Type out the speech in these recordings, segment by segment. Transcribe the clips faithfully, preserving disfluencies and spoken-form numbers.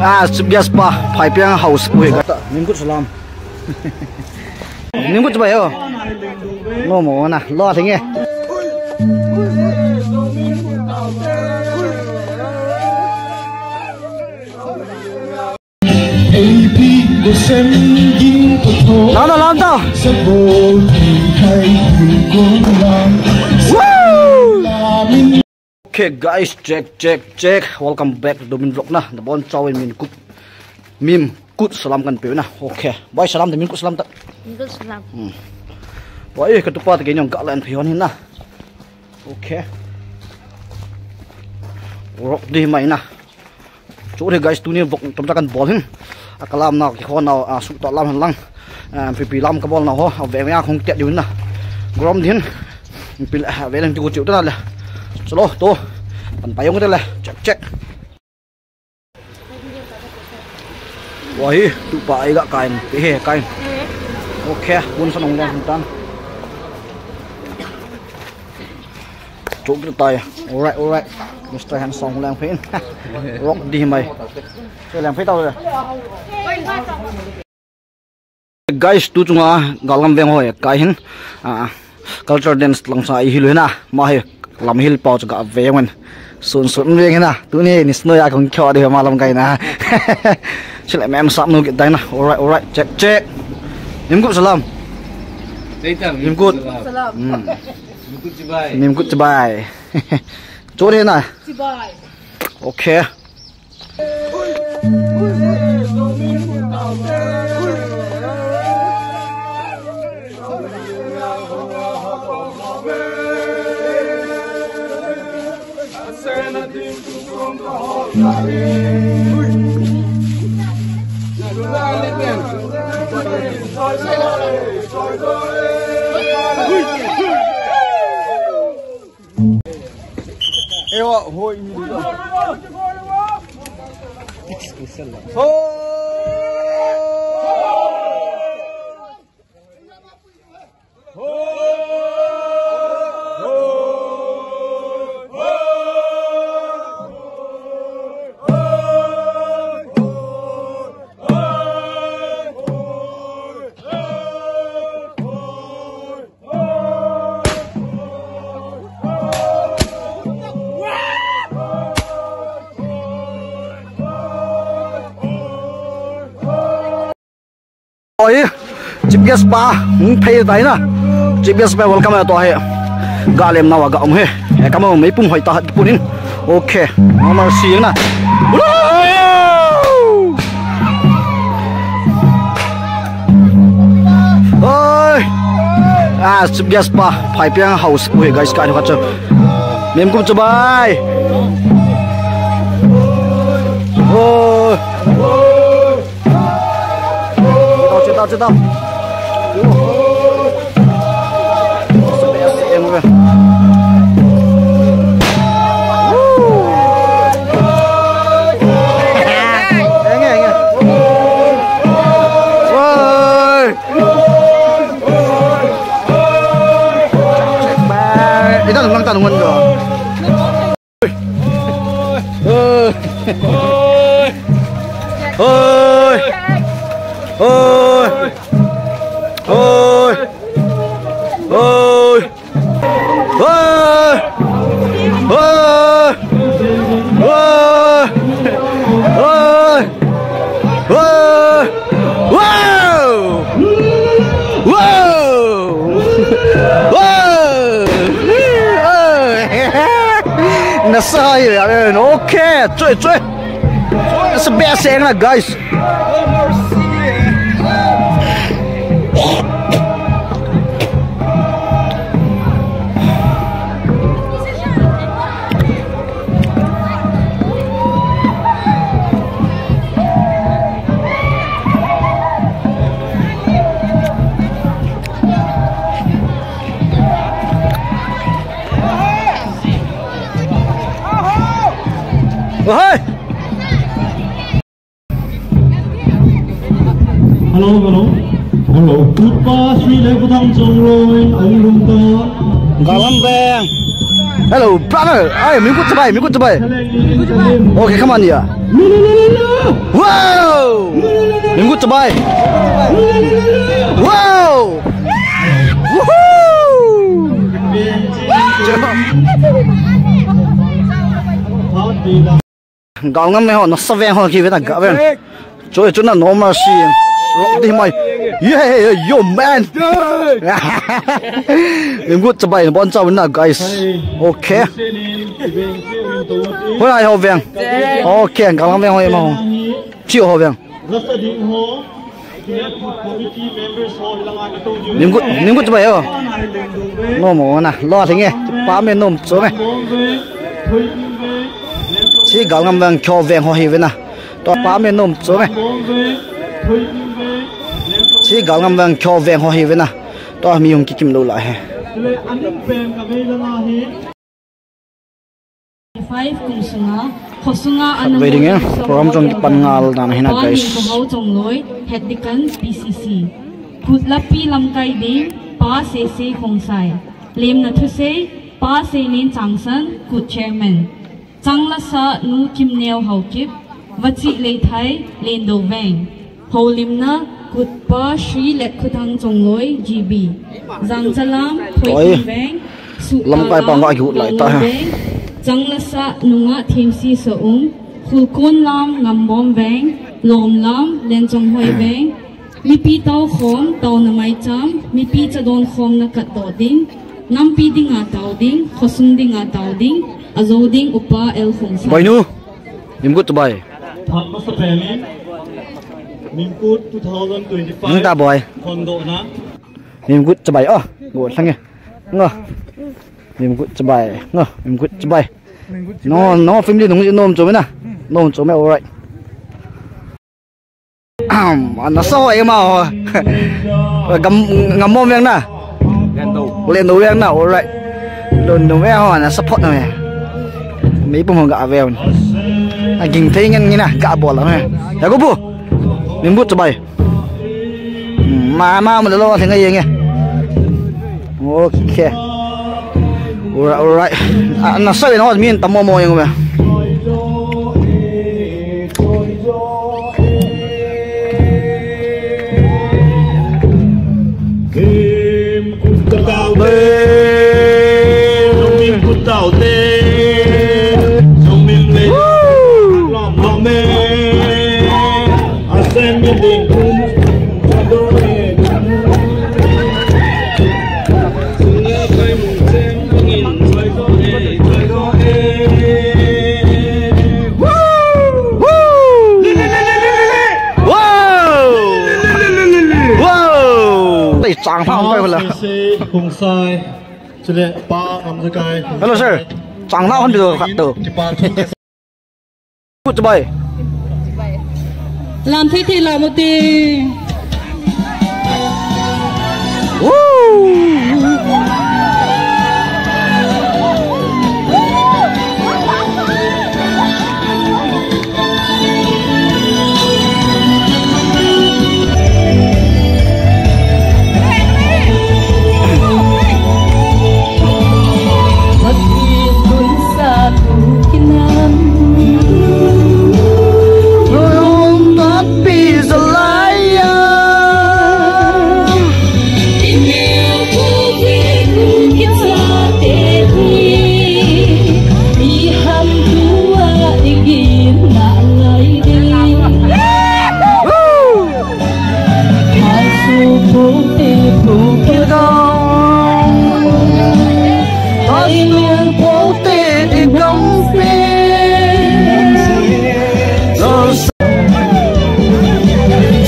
Ah, chief guest pa, Phaipiang House pu hi. Mimkut salam. Mimkut chibai ho. Ngo mo na, lo thenge. Lam ta, lam ta. Woo! Okay guys, check, check, check. Welcome back to Domin Vlog na. Nabon chauvin Mimkut. Mimkut salam kahin peh na. Okay. Bhai salam ta, Mimkut salam ta. Mimkut salam. Hmm. Bhai, katupa ta keini jong ga la an phi hon hin na. Okay. Rock di mai na. Chu hi guys, tuni vlog tamtah kahin bol hin. A kalam na, kihon na, a, suhtoh lam hen lang. A, pipi lam kabol na ho, a veng veng a hung tet diu na. Grom din. Pil, a, veng ti ko chiu ta na le. Chalo, to. Pan pa jong ta le. Check, check. Wahi, tupa ai ga kain. He, kain. Okay, pun sa nong leng tan. Chok tai. Alright, alright. Mister Handsome leng phin. Rock di mai. Che leng phin tau le. Guys, tu chunga Galgam veng ho kai hin. Ah, culture dance lang sa i hilu hina. Ma hi lam hil pau chu ga ve ngen. Sun sun veng hina. Tuni ni snow ya kong kyo de ma lam kai na. Sila mem sap nu ki dai na. Alright, alright. Check, check. Mimkut salam. Mimkut. Salam. Hmm. Mimkut chibai. Mimkut chibai. Chore na. Chibai. Okay. Ewa, hoi, ni. Ho! Oi, chief guest pa, hung phei tai na. Chief guest pa welcome to hi. Ga lem na wa ga um he. E kamo mei pum hoi ta hat punin. Okay, number si na. Oi. Ah, chief guest pa, Phaipiang House pu hi guys, ka ni khat chu. Mimkut chibai. Oi. Chitao, chitao, chitao. Ita nang tan ngon do. Oi. Oi. Oi. Oi. Oi. Oi. Wow! Wow! Wow! Nasa hai, okay, choi, choi. That's the best, eh, guys. Ohoi! Hello, hello. Hello. Tupa Sri Lekhuthang Chongloi, Aung Lungta. Galam Veng. Hello, brother. Hey, Mingkut Chabai, Mingkut Chabai. Okay, come on here. Wow! Mingkut Chabai. Wow! Woohoo! Gal ngam me ho, nasa veng ho, ki vena ga veng. Choi, chuna normal si. Rock di mai. Yeah, yo, man. Mingkut Chabai, bon chau na, guys. Okay. Hoi ai ho veng. Okay, gal ngam veng ho, ma ho. Chi ho veng. Mingkut, Mingkut Chabai ho. Nom mo na, lo thing e. Pa me nom cho me. Chi gal ngam veng kyo veng ho hi vena. To pa me nom cho me. Chi gal ngam veng kyo veng ho hi vena. To mi hung kikim lo la he. Five kum sunga, khosunga anam. Waiting, eh? Program jong kipan ngal dan hina, guys. Hau Chongloi, Head Deacon, P C C. Kut lapi lamkai ding, Pa Sese Khongsai. Lemna thusei, Pa Seinen Changsan, Kut Chairman. Chang lasa nu Kimneo Haokip, Vachi Leithai, Lendo Veng. Houlimna, Kutpa Shri Letkhuthang Chongloi, G B. Jangchalam, Thoikum Veng, Suhtalam, Lamkai pang va kiut lai ta ha. Veng. Chang lasa nunga Themsi Soum, Khulkon Lam, Ngambom Veng, Lom Lam, Lenchonghoi Veng, Mipi tao khom, taona maicham, mipi chadon khomna katdoh ding, nampi dinga tao ding, khosung dinga tao ding, ajo ding Upa L Khongsai. Boinu, Mingkut Chabai. Phat masa pen in, Mingkut two thousand twenty-five. Nang ta boy. Khondohna. Mingkut Chabai, oh, go thang e. Ngo. Mingkut Chabai, ngo, Mingkut Chabai. No, no, family nung nom cho me na. Nom cho me, alright. Ahm, ana sa ho ema ho. Gam, Ngambom Veng na. Lendo. Lendo Veng na, alright. Lendo Veng ho, ana support na me. Mei pum ho ga ve. A ging thei ngen ngen na, ga bol la me. Ya go bu. Mingkut Chabai. Hmm, ma, ma, ma, lo, lo, theng ngai nge. Okay. Alright, alright. Ah, na sa no, min tamo mo yang ba. Kim kut ka tau te, nong min kut tau te, nong min le, lom lom me, a sem mi ding kum, ka do e. Wow! Wow! Tei chang thang kai la. Khongsai. Chule Pa Ngamjakai. Hello, sir. Chang thang hon bi do khat to. Kipa thu. Goodbye. Lam thei thei lam u te. Woo!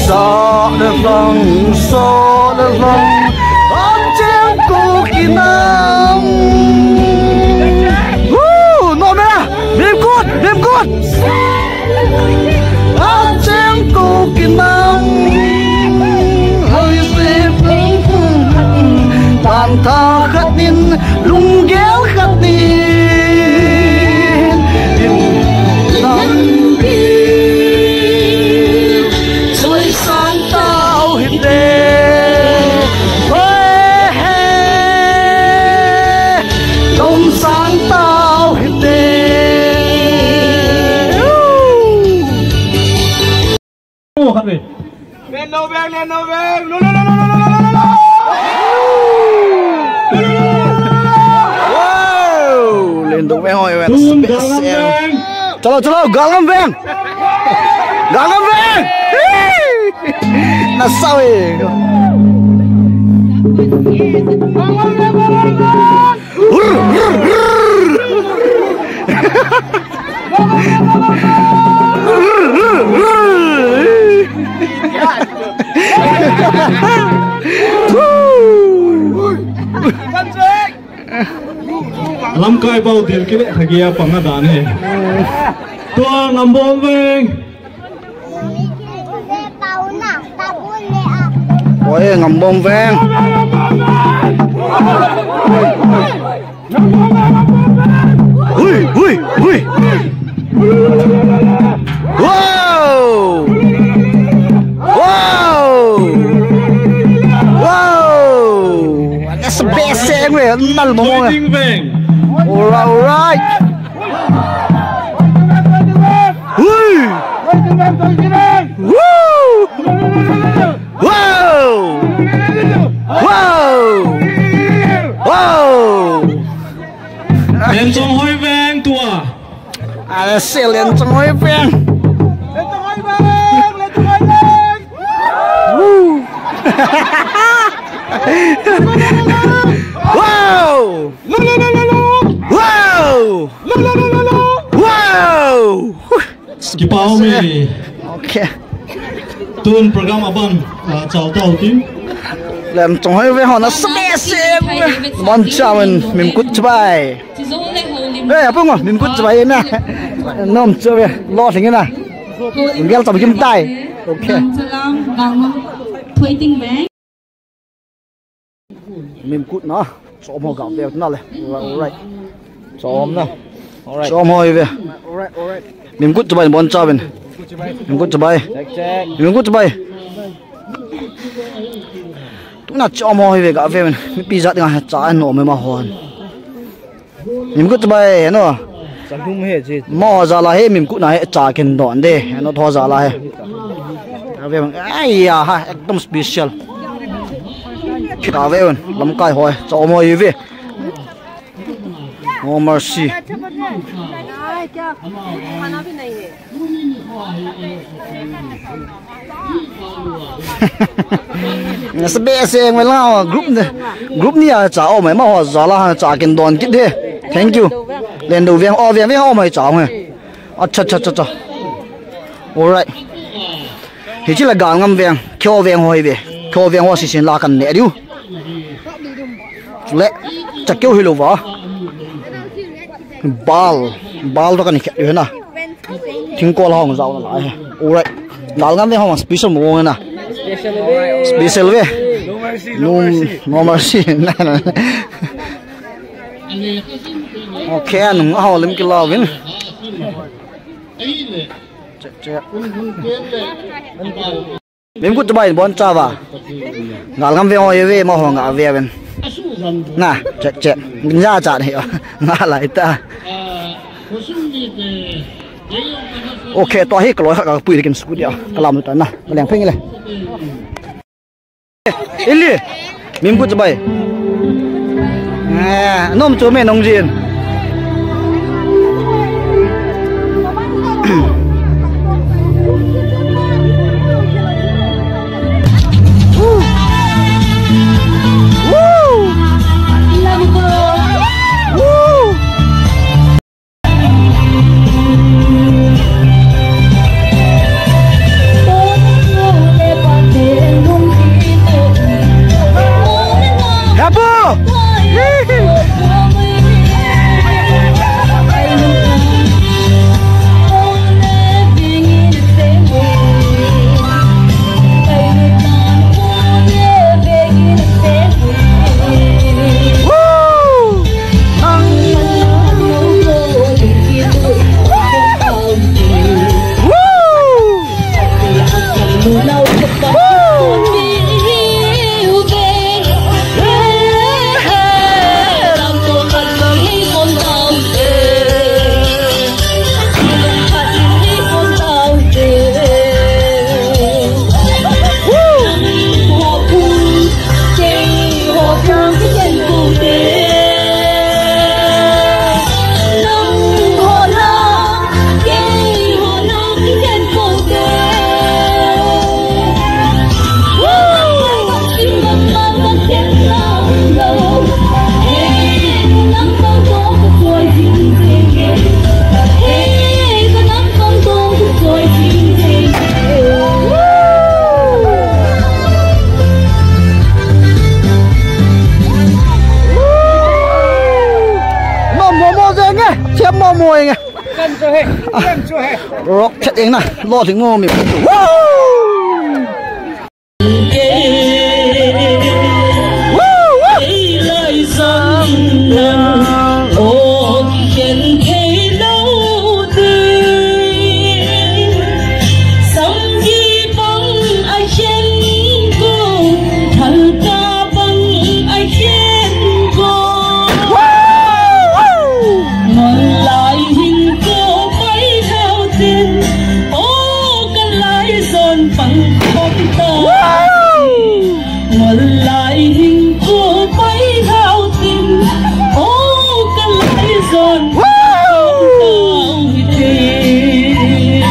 Sa le lang, sa le lang, a cheng ko kinam. Woo! No me! Mim kut! Mim kut! A cheng ko kinam. Hoi se pung pung. Tan tha khat nin, lunggel khat nin. Nin lam pi. Choi sang tau hite. Hoi he. Lom sang tau. Wow, Lendou Veng hoi ven. Tun Galngam Veng. Chalo, chalo, Galngam Veng. Galngam Veng. Nasa e. Lamkai pau dil kile khagia panga dan he. Tua Ngambom Veng. Oi, Ngambom Veng. Hui, hui, hui. Wow! Wow! Wow! That's the best thing, man. Nal mo mo. Alright, alright. Hui! Woo! Wow! Wow! Wow! Lenchonghoi Veng tua. Ase Lenchonghoi Veng. Woo! Wow! Wow! Wow! Kipa um e. Okay. Tun program aban, ah, chal tau tin. Lenchonghoi Veng hon a sebe se. Mon chaman mimkut chibai. Eh, apung mimkut chibai na. Nom chu ve. Lo thing na. Gel cham kim tai. Okay. Mimkut na. Chom ho ga ve na le. Alright, alright. Chom na. Alright. Chom ho ve. Alright, alright. Mimkut chibai bon cha ven. Mimkut chibai. Check, check. Mimkut chibai. Tuna chom ho ve ga ve ven. Mipi jat nga cha no me ma hon. Mimkut chibai, no. Chalhum he chi. Mo jala he mimkut na he cha kin don de. No tho jala he. Ave mang. Ai ya ha, ekdom special. Kit ave un. Lamkai hoi. Cha mo hi ve. No mercy. Nasa be se ngwe la group ni, group ni a cha o mai ma ho jala ha cha kin don kit de. Thank you. Lendou Veng o Veng Veng o mai cha nge. Acha, acha, acha, acha. Alright. Hichi la Galngam Veng, Kho Veng ho hi ve. Kho Veng ho sisin la kan ne diu. Le, cha keu hi lo va. Bal, bal to kan khe hi na. Thingkol hong jao na lai. Alright. Galngam Veng hong special mo na. Special ve. No, no mercy. Na, na. Okay, anung ho lim kila vin. Check, check. Mimkut chibai bon cha va. Galngam Veng ho ye ve ma ho nga ve ven. Na, check, check. Nya cha ni. Nga lai ta. Okay, to hi kloi kha ka pui kin sku dia. Kalam ta na. Kaleng pheng le. Ili. Mimkut chibai. Eh, nom chu me nong jin. Rock chet eng na, lo thing mo mi. Woo! Woo! Woo!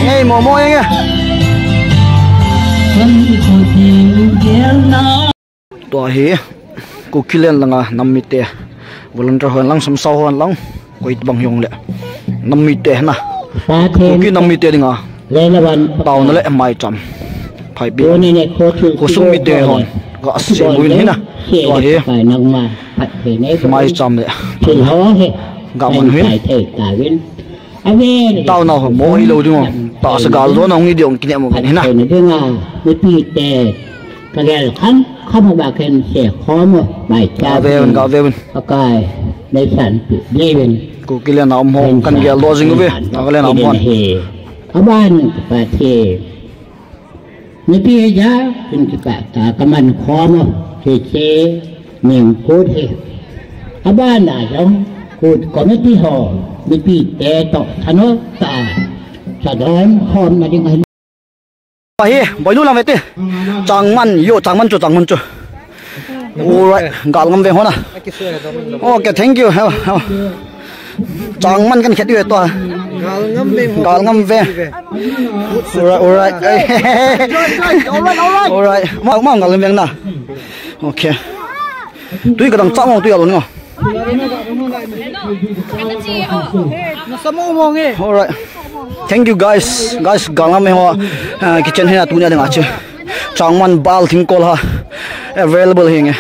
Hey, Momo, eng e. Tua hi Kukiland langa nam mite, volunteer hon lang, samsau hon lang, koi bang hijongle nam mite na, Kuki nam mite dinga taona le maicham Phaipijang khosung mite hon ga seiyin hina. Tua hi maicham le ga man hin. Taona ho mo hilou ding o. Tahsa gal dona hung hi ding kinem mo hina. Ka gel kham kham ba ken se khom o, mai cha. Ga ve un, ga ve un. Pakai, nei san pi, nei ven. Kukiland a um ho kan gel doh jing uve. Nagaland a um hon. Aban ka pa the. Nipi ja, kin kipa ta ka man khom o, che che, ning kut he. Aban a jong, kut committee ho, nipi te to, ano ta, sa don khom na ding a. Ahi, boinu lang ve te. Changman, yo, Changman chu, Changman chu. Alright, Galngam veng ho na. Okay, thank you. Changman kan khet ve to. Galngam veng. Alright, alright. Alright, alright. Ma, ma Galngam veng na. Okay. Tui ka dang chang mo, tui alon ngo. Alright. Thank you guys. Guys, Galngam veng ho, ah, kitchen hi na tunia dinga chu. Changman bal thingkol ha. Available hi nge.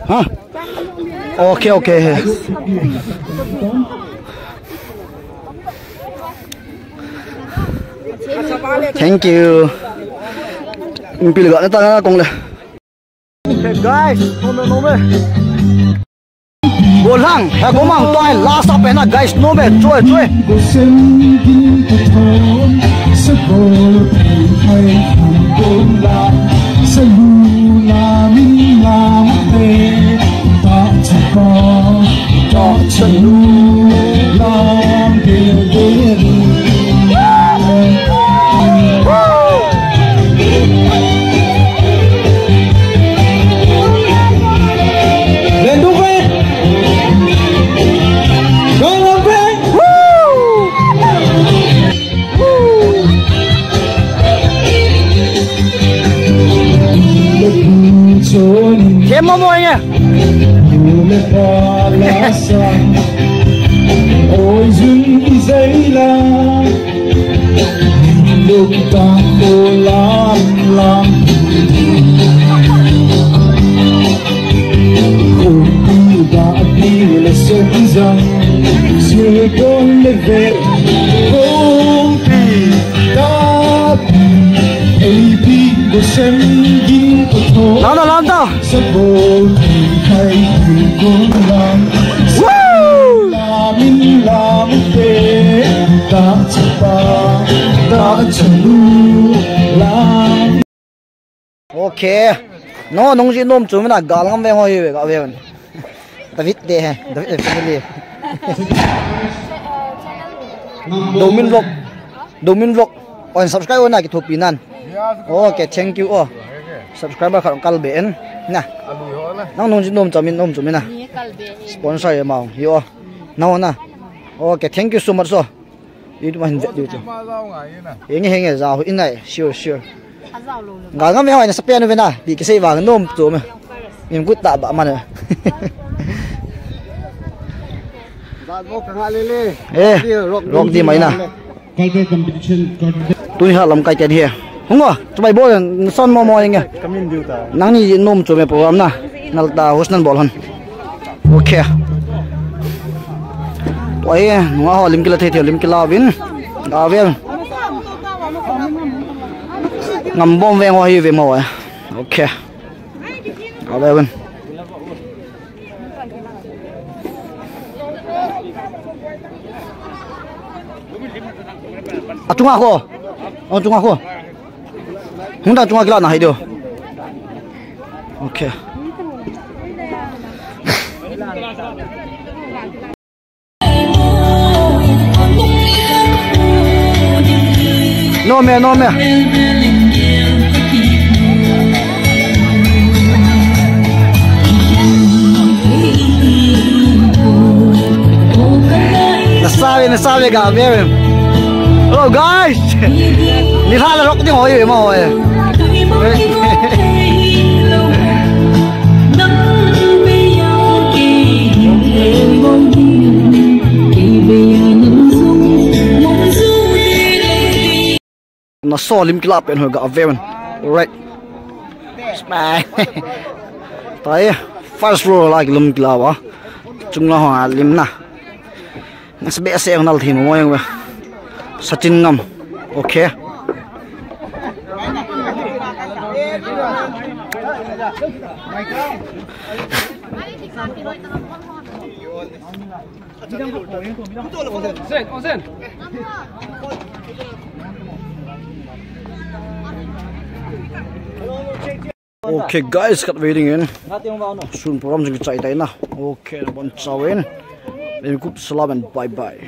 Ha? Okay, okay. Thank you. Impil ga na ta na kong le. Guys, no me, no me. Golang, he gomang toi, lasa pena, guys, no me, choi, choi. Kemo mo ye. Lam ta, lam ta. Woo! Okay. No, nung ji nom chu mina Galngam veng ho hi ve, ga ve un. David de he, David de family. Domin vlog, Domin vlog. On subscribe na kithopi nan. Okay, thank you o. Subscriber khat kal be en. Na. Nang nung ji nom chu min nom chu mina. Sponsor e mau. Yo. Na na. Okay, thank you so much o. YouTube a hin vet diu chu. Henge, henge, jao in nai, sure, sure. Galngam veng ho na sapen u ve na, bi kisei vang nom chu me. Min gut ta ba man. Eh, rock di mai na. Tuni ha lamkai ten hi. Hung o, chubai bol, son mo mo inge. Nangni nom chu me program na. Nal ta host nan bol hon. Okay. Oi, nunga ho lim kila thei thei, lim kila vin. Ga ve. Ngam bom veng ho hi ve mo. Okay. Ga ve vin. Achunga ko. Achunga ko. Hung da chunga kila na hai do. Okay. No me, no me. Na sabe, na sabe, Gabriel. Hello, guys. Ni hala rock ding hoi, ma hoi. Na so lim kila pen ho ga ve man. Right. Bye. Tai first row la lim kila wa. Chung la ho lim na. Nas be se nal thin mo yang wa. Sachin Ngam. Okay. Okay, guys, cut waiting in. Sun program jing chai tai na. Okay, bon chawin. Then group salam and bye bye.